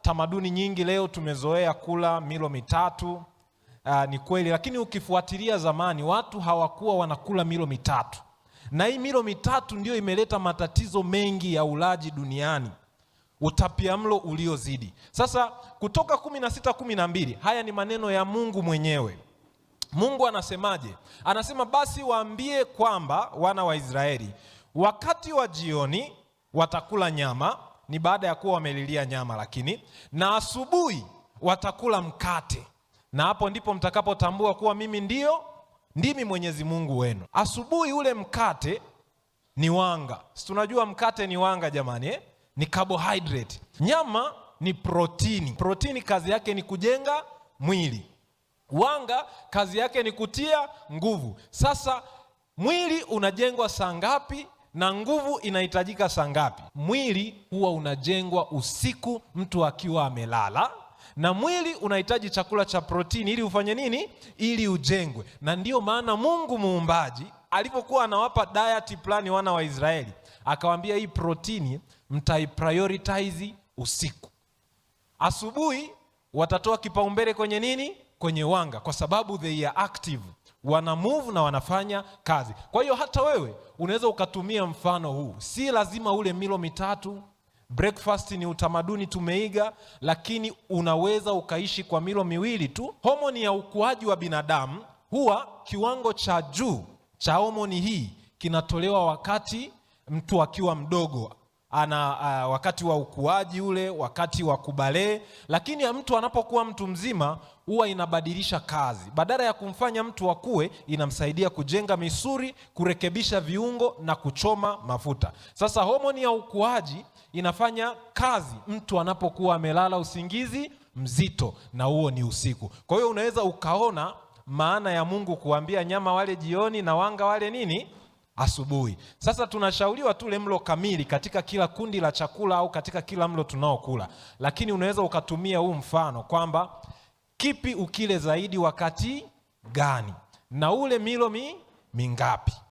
Tamaduni nyingi leo tumezoea kula milo mitatu. Ni kweli, lakini ukifuatilia zamani watu hawakuwa wanakula milo mitatu, na hii milo mitatu ndiyo imeleta matatizo mengi ya ulaji duniani, utapiamlo uliozidi. Sasa Kutoka 16:12, haya ni maneno ya Mungu mwenyewe. Mungu anasemaje? Anasema, basi waambie kwamba wana wa Israeli wakati wa jioni watakula nyama, ni baada ya kuwa wamelilia nyama, lakini na asubuhi watakula mkate, na hapo ndipo mtakapotambua kuwa mimi ndio ndimi Mwenyezi Mungu wenu. Asubuhi ule mkate ni wanga, si tunajua mkate ni wanga jamani, eh? Ni carbohydrate. Nyama ni protini. Protini kazi yake ni kujenga mwili, wanga kazi yake ni kutia nguvu. Sasa mwili unajengwa saa ngapi na nguvu inahitajika saa ngapi? Mwili huwa unajengwa usiku mtu akiwa amelala, na mwili unahitaji chakula cha protini ili ufanye nini? Ili ujengwe. Na ndiyo maana Mungu muumbaji alipokuwa anawapa diet plan wana wa Israeli, akawaambia hii protini mtaiprioritize usiku. Asubuhi watatoa kipaumbele kwenye nini? Kwenye wanga, kwa sababu they are active, wana move na wanafanya kazi. Kwa hiyo hata wewe unaweza ukatumia mfano huu, si lazima ule milo mitatu. Breakfast ni utamaduni tumeiga, lakini unaweza ukaishi kwa milo miwili tu. Homoni ya ukuaji wa binadamu huwa kiwango cha juu cha homoni hii kinatolewa wakati mtu akiwa mdogo ana wakati wa ukuaji ule, wakati wa kubalee. Lakini mtu anapokuwa mtu mzima huwa inabadilisha kazi, badala ya kumfanya mtu akue, inamsaidia kujenga misuli, kurekebisha viungo na kuchoma mafuta. Sasa homoni ya ukuaji inafanya kazi mtu anapokuwa amelala usingizi mzito, na huo ni usiku. Kwa hiyo unaweza ukaona maana ya Mungu kuambia nyama wale jioni na wanga wale nini asubuhi. Sasa tunashauriwa tule mlo kamili katika kila kundi la chakula au katika kila mlo tunaokula, lakini unaweza ukatumia huu mfano kwamba kipi ukile zaidi wakati gani na ule milo mingapi.